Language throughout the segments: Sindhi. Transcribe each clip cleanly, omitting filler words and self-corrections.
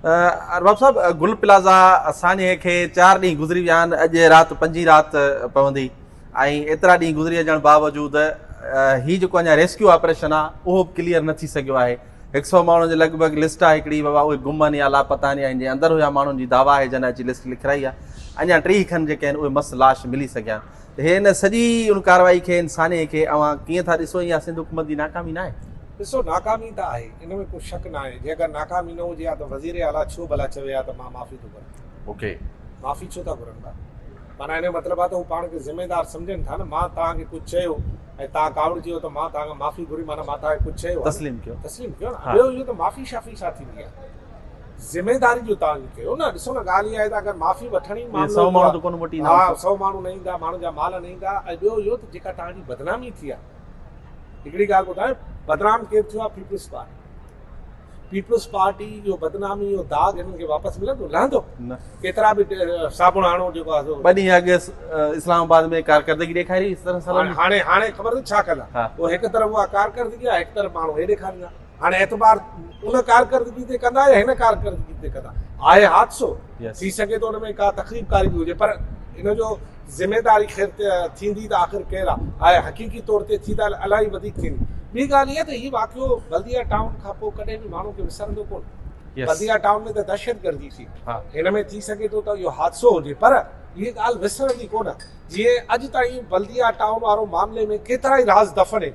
ارباب صاحب گل پلازا سانحي کي چار ڏينهن گذري ويا آهن اڄ رات پنجين رات پوندي ۽ ايترا ڏينهن گذري اچڻ باوجود هي جيڪو اڃا ريسڪيو آپريشن آهي اهو به ڪليئر نه ٿي سگهيو آهي هڪ سئو ماڻهن جي لڳ ڀڳ لسٽ آهي هڪڙي بابا اهي گم آهن يا لاپتا آهن يا هن جي اندر هيا ماڻهن جي دعويٰ آهي جن اچي لسٽ لکرائي آهي اڃا 30 کن جيڪي آهن اهي مس لاش ملي سگهيا آهن ته هي ان سڄي ان ڪارروائي کي ان سانحي کي اوهان ڪيئن ٿا ڏسو ۽ اها سنڌ حڪومت جي ناڪامي ناهي؟ ڏسو ناڪامي ته آهي ان ۾ ڪو شڪ ناهي جي اگر ناڪامي نه هجي ها ته وزير اعليٰ ڇو ڀلا چوي ها ته مان معافي ٿو گهران. اوڪي. معافي ڇو ٿا گهرن ڀلا؟ معنيٰ ان جو مطلب آهي ته هو پاڻ کي ذميدار سمجهن ٿا نه مان توهان کي ڪجهه چيو ۽ توهان ڪاوڙجي ويو ته مان توهان کان معافي گهري معنيٰ مان توهان کي ڪجهه چيو آهي نه. تسليم ڪيو. تسليم ڪيو نه. ٻيو اهو ته معافي شافي ڇا ٿيندي آهي؟ ذميداري جو تعين ڪيو نه ڏسو نه ڳالهه اها آهي ته اگر معافي وٺڻ ئي معاملو سو ماڻهو ته ڪونه موٽي ايندا ها سو ماڻهو نه ايندا ماڻهن جا مال نه ايندا ۽ ٻيو اهو ته جيڪا توهان جي بدنامي ٿي آهي هڪڙي ڳالهه ٻڌايو بدنام ڪير ٿيو آهي پيپلز پارٽي پيپلز پارٽي جو بدنامي جو داغ هنن کي واپس ملندو لهندو نه ڪيترا به صابڻ هڻو جيڪو آهي ٻه ڏينهن اڳ اسلام آباد ۾ ڪارڪردگي ڏيکاري اس طرح سلام هاڻي هاڻي خبر اٿئي ڇا ڪندا اهو هڪ طرف اها ڪارڪردگي آهي هڪ طرف ماڻهو هي ڏيکاريندا هاڻي اعتبار ان ڪارڪردگي تي ڪندا يا هن ڪارڪردگي تي ڪندا؟ آهي حادثو، ٿي سگهي ٿو ان ۾ ڪا تخريب ڪاري به هجي پر ان جو ذميداري خير ٿيندي ته آخر ڪير آهي؟ آهي حقيقي طور تي ٿي ته الاهي وڌيڪ ٿيندي. ٻي ڳالهه اها ته هي واقعو بلديه ٽائون کان پوء ڪڏهن به ماڻهو کي وسرندو ڪونه. بلديه ٽائون ۾ ته دهشتگردي ٿي، هن ۾ ٿي سگهي ٿو ته اهو حادثو هجي پر هيء ڳالهه وسرندي ڪونه. جيئن اڄ تائين بلديه ٽائون وارو معاملي ۾ ڪيترائي راز دفن آهن.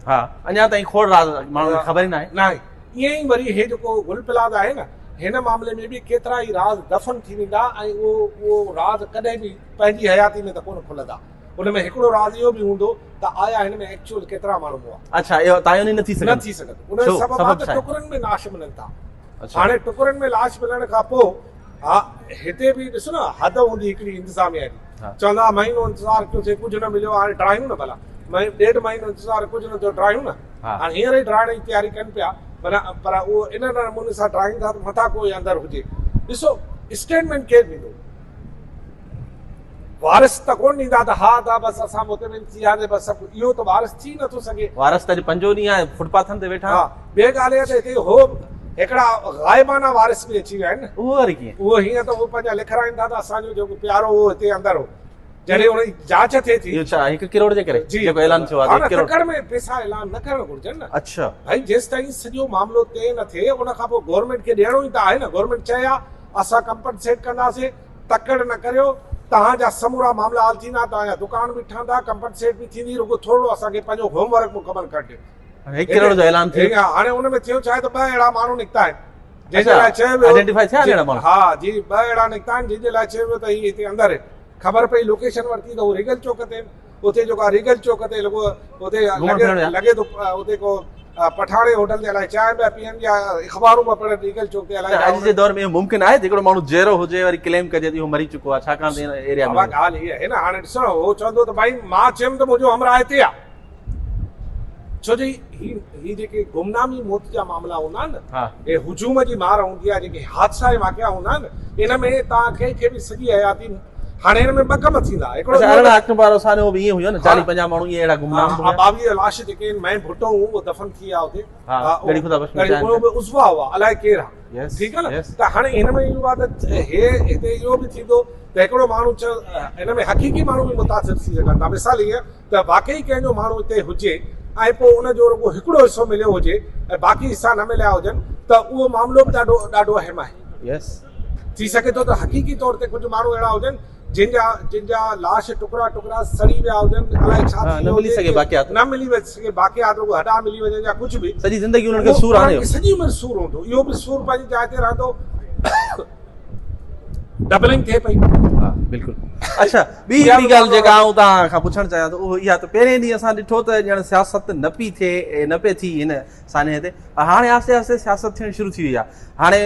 ها اڃا تائين کوڙ راز ماڻهن کي خبر ئي ناهي. ناهي ائين ئي وري هي جيڪو گل پلاز آهي نه هن معاملي ۾ به ڪيترا ئي راز دفن ٿي ويندا ۽ اهو اهو راز ڪڏهن به پنهنجي حياتي ۾ ته ڪونه کلندا ان ۾ هڪڙو راز اهو به هوندو ته آيا هن ۾ ايڪچوئل ڪيترا ماڻهو مئا. اڇا اهو تعين ئي نه ٿي سگهندو. نه ٿي سگهندو ان جو سبب آهي ته ٽڪرن ۾ لاش ملن ٿا هاڻي ٽڪرن ۾ لاش ملڻ کان پوء ها هتي به ڏس نه حد هوندي هڪڙي انتظاميا جي چوندا مهينو انتظار ڪيوسي ڪجهه نه مليو هاڻي ڊرايون نه ڀلا ڏيڍ مهينو انتظار ڪجهه نه ٿيو ڊرايون نه هاڻي هينئر ئي ڊرائڻ جي تياري ڪن پيا معنيٰ پر اهو ان نموني سان ڊرائين ٿا ته مٿان ڪوئي اندر هجي ڏسو اسٽيٽمينٽ ڪير ڏيندو وارث ته ڪونه ڏيندا ته ها ادا بس اسان مطمئن ٿي وياسين بس سڀ اهو ته وارث ٿي نٿو سگهي. وارث ته اڄ پنجون ڏينهن آهي فٽ پاٿن تي ويٺا آهن. ها ٻي ڳالهه اها ته هتي هو هڪڙا غائبانه وارث به اچي ويا آهن نه. اهو وري ڪيئن؟ اهو هيئن ته هو پنهنجا لکرائين ٿا ته اسان جو جيڪو پيارو هو هتي اندر هو جڏهن ان جي جاچ ٿئي ٿي. اهو ڇا هڪ ڪروڙ جي ڪري جيڪو اعلان ٿيو آهي ته هڪ ڪروڙ. ها نه تڪڙ ۾ پيسا اعلان نه ڪرڻ گهرجن نه. اڇا. ڀائي جيستائين سڄو معاملو طئي نه ٿئي ان کان پوء گورنمينٽ کي ڏيڻو ئي ته آهي نه گورنمينٽ چئي ها اسان ڪمپنسيٽ ڪنداسين. تڪڙ نه ڪريو، توهان جا سمورا معاملا حل ٿيندا، توهان جا دڪان به ٺهندا، ڪمپنسيٽ به ٿيندي، رڳو ٿورڙو اسان کي پنهنجو هوم ورڪ مڪمل ڪرڻ ڏيو. هڪ ڪروڙ جو اعلان ٿيو. هاڻي ان ۾ ٿيو ڇا آهي ته ٻه اهڙا ماڻهو نڪتا آهن جنهن جي لاء چيو ويو آئيڊينٽيفائي ٿيا اهڙا ماڻهو؟ ها جي ٻه اهڙا نڪتا آهن جن جي لاء چيو ويو ته هي هتي اندر آهن. خبر پئي لوڪيشن ورتي ته هو ريگل چوڪ تي آهن. اتي جيڪو آهي ريگل چوڪ تي لڳو اتي لڳي ٿو اتي ڪو پٺاڻي هوٽل تي الائي چانهه پيا پيئن يا اخبارون پيا پڙهن ريگل چوڪ تي الائي اڄ جي دور ۾ اهو ممڪن آهي جيڪڏهن ماڻهو جيئرو هجي وري ڪليم ڪجي ته اهو مري چڪو آهي ڇاڪاڻ ته هن ايريا ۾ ڳالهه هي آهي نه هاڻي ڏسو نه هو چوندو ته ڀائي مان چيم ته منهنجو همراهه هتي آهي ڇو جو هي هي جيڪي گمنامي موت جا معاملا هوندا آهن نه هي هجوم جي مار هوندي آهي جيڪي حادثا ۽ واقعا هوندا آهن ان ۾ توهان ڪنهن کي به سڄي حياتي هاڻي هن ۾ ٻه ڪم ٿيندا هڪڙو اڇا 18 آڪٽوبر وارو سانحو به ائين هيو نه 40 50 ماڻهو ائين اهڙا گمنام به هيا 22 لاش جيڪي آهن مئي ڀٽو هو اهو دفن ٿي ويا اتي ها ڳڙهي خدا بخش ۾ اهي به عضوا هئا الائي ڪير ها ٺيڪ آهي نه ته هاڻي هن ۾ اهو آهي ته هي هتي اهو به ٿيندو ته هڪڙو ماڻهو هن ۾ حقيقي ماڻهو به متاثر ٿي سگهن ٿا مثال هيئن ته واقعي ڪنهن جو ماڻهو اتي هجي ۽ پوء ان جو رڳو هڪڙو حصو مليو هجي ۽ باقي حصا نه مليا هجن ته اهو معاملو به ڏاڍو ڏاڍو اهم آهي. Yes. ٿي سگهي ٿو ته حقيقي طور تي ڪجهه ماڻهو اهڙا هجن جن جا جن جا لاش ٽڪرا ٽڪرا سڙي ويا هجن الائي ڇا ٿي نه ملي سگهي باقيات نه ملي سگهي باقيات رڳو هڏا ملي وڃن يا ڪجهه به سڄي زندگي انهن کي سور آهي سڄي عمر سور هوندو اهو به سور پنهنجي جاء تي رهندو ڊبلنگ ٿئي پئي. ها بلڪل اڇا ٻي هڪڙي ڳالهه جيڪا آئون توهان کان پڇڻ چاهيان ٿو اهو اها ته پهرين ڏينهن اسان ڏٺو ته ڄڻ سياست نه پئي ٿئي نه پئي ٿي هن سانحي تي پر هاڻي آهستي آهستي سياست ٿيڻ شروع ٿي وئي آهي هاڻي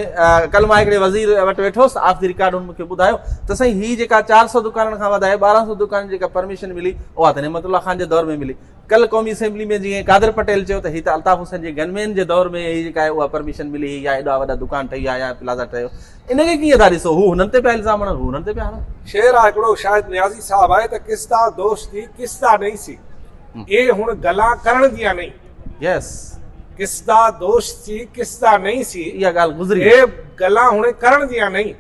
ڪل مان هڪڙي وزير وٽ ويٺو هوس آف the record هن مون کي ٻڌايو ته سائين هي جيڪا 400 دڪانن کان وڌائي 1200 دڪانن جي جيڪا پرميشن ملي اها ته نعمت الله خان جي دور ۾ ملي ڪلهه قومي اسيمبلي ۾ جيئن قادر پٽيل چيو ته هي ته الطاف حسين جي گن مين جي دور ۾ هي جيڪا آهي اها پرميشن ملي هئي يا ايڏا وڏا دڪان ٺهي ويا يا پلازا ٺهيو ان کي ڪيئن ٿا ڏسو هو هنن تي پيا الزام هڻن هو هنن تي پيا هڻن. شعر آ هڪڙو شايد نيازي صاحب آهي ته ڪس دا دوش the ڪس دا نئي سي اي هڻ گلان ڪرڻ ديان نئي. يس. ਕਿਸ ਦਾ ਦੋਸ਼ ਸੀ ਕਿਸ ਦਾ ਨਹੀਂ ਸੀ اها ڳالهه گذري ਇਹ ਗੱਲਾਂ ਹੁਣੇ ਕਰਨ ਦੀਆਂ ਨਹੀਂ।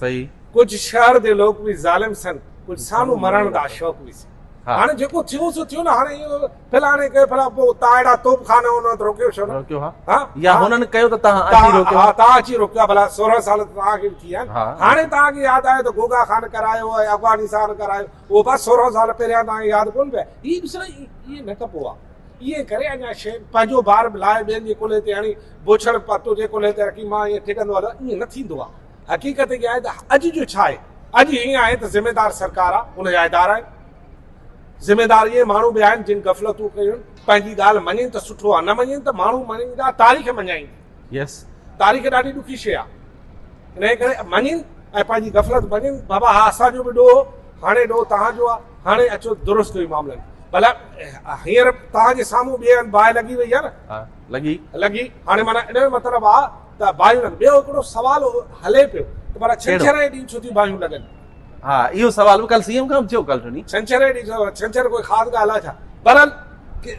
ਸਹੀ। ਕੁਝ ਸ਼ਹਿਰ ਦੇ ਲੋਕ ਵੀ ਜ਼ਾਲਿਮ ਸਨ, ਕੁਝ ਸਾਨੂੰ ਮਰਨ ਦਾ ਸ਼ੌਕ ਵੀ ਸੀ। هاڻي جيڪو ٿيو سو ٿيو نه، هاڻي اهو فلاڻي ڪيو فلا، پوء تان اهڙا توپ خانا هن روڪيو ڇو نه؟ روڪيو ها، ها يا هنن ڪيو ته تان اچي روڪيو؟ ها، تان اچي روڪيو. ڀلا 16 سال توهان کي به ٿي ويا آهن، هاڻي توهان کي ياد آيو ته گوگا خان ڪرايو ۽ افغانستان ڪرايو، اهو بس 16 سال پهريان توهان کي ياد ڪونه پيا؟ هي ڏس نه، ائين نه ڪبو آهي. ائين ڪري اڃا شيء پنهنجو بار به لاهي ٻين جي ڪلهي تي هڻي، بوڇڙ تنهنجي ڪلهي تي رکي مان ائين ٺڪندو هلان، ائين نه ٿيندو آهي. حقيقت اها آهي ته اڄ جو ڇا آهي؟ اڄ ائين آهي ته ذميدار سرڪار آهي، ان جا ادارا آهن، ذميدار اهي ماڻهو به آهن جن غفلتون ڪيون. پنهنجي ڳالهه مڃين ته سٺو آهي، نه مڃين ته ماڻهو مڃيندا، تاريخ مڃائيندي. يس، تاريخ ڏاڍي ڏکي شيء آهي، انهيء ڪري مڃين ۽ پنهنجي غفلت مڃين، بابا ها اسان جو به ڏوهه هو، هاڻي ڏوهه توهان جو آهي، هاڻي اچو درست ڪيون معاملن. ڀلا هينئر توهان جي سامهون ٻئي هنڌ باهه لڳي وئي آهي نه؟ ها لڳي. لڳي. هاڻي معنيٰ ان جو مطلب آهي ته باهيون لڳن. ٻيو هڪڙو سوال هلي پيو ته ڀلا ڇنڇر جي ڏينهن ڇو ٿيون باهيون لڳن؟ ها اهو سوال به ڪالهه سي ايم کان به ٿيو ڪالهه ٽنهي. ڇنڇر جي ڏينهن ڇو؟ ڇنڇر ڪوئي خاص ڳالهه آهي ڇا؟ بهرحال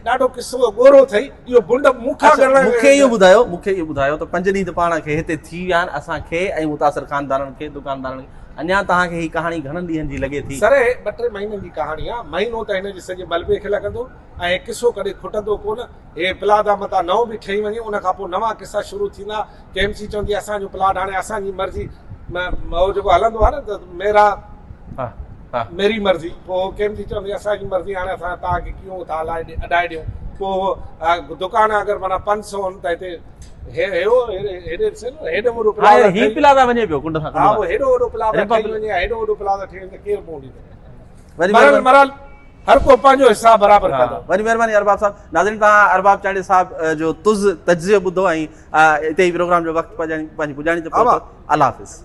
ڏاڍو قصو ڳورو اٿئي اهو بنڊ مون کان اڇا مون کي اهو ٻڌايو، مون کي اهو ٻڌايو ته پنج ڏينهن ته پاڻ کي هتي ٿي ويا آهن اسان کي ۽ متاثر خاندانن کي دڪاندارن کي اڃا توهان کي هي ڪهاڻي گهڻن ڏينهن جي لڳي ٿي؟ سر هي ٻه ٽي مهينن جي ڪهاڻي آهي، مهينو ته هن جي سڄي ملبي کي لڳندو ۽ هي قصو ڪڏهن کٽندو ڪونه. هي پلاٽ متان نئون به ٺهي وڃي ان کان پوء نوان قصا شروع ٿيندا. ڪي ايم سي چوندي اسان جو پلاٽ هاڻي اسان جي مرضي، اهو جيڪو هلندو آهي نه ته ميرا ميري مرضي، پوء ڪي ايم سي چوندي اسان جي مرضي هاڻي اسان توهان کي ڪيئن ٿا هلائي اڏائي ڏيون. پوء دڪان اگر معنيٰ 500 آهن ته هتي هيڏو هيڏو وڏو پلاٽ هي پلازا وڃي پيو ڪنڊ سان، ها هيڏو وڏو پلازا ٺهي وڃي، هيڏو وڏو پلازا ٺهي وڃي ته ڪير پوء ڏيندو؟ مرل مرل هر ڪو پنهنجو حساب برابر ڪندو. وڏي مهرباني ارباب صاحب. ناظرين توهان ارباب چانڊيي صاحب جو تز تجزيو ٻڌو ۽ اتي ئي پروگرام جو وقت پنهنجي پڄاڻي تي پهتو. الله حافظ.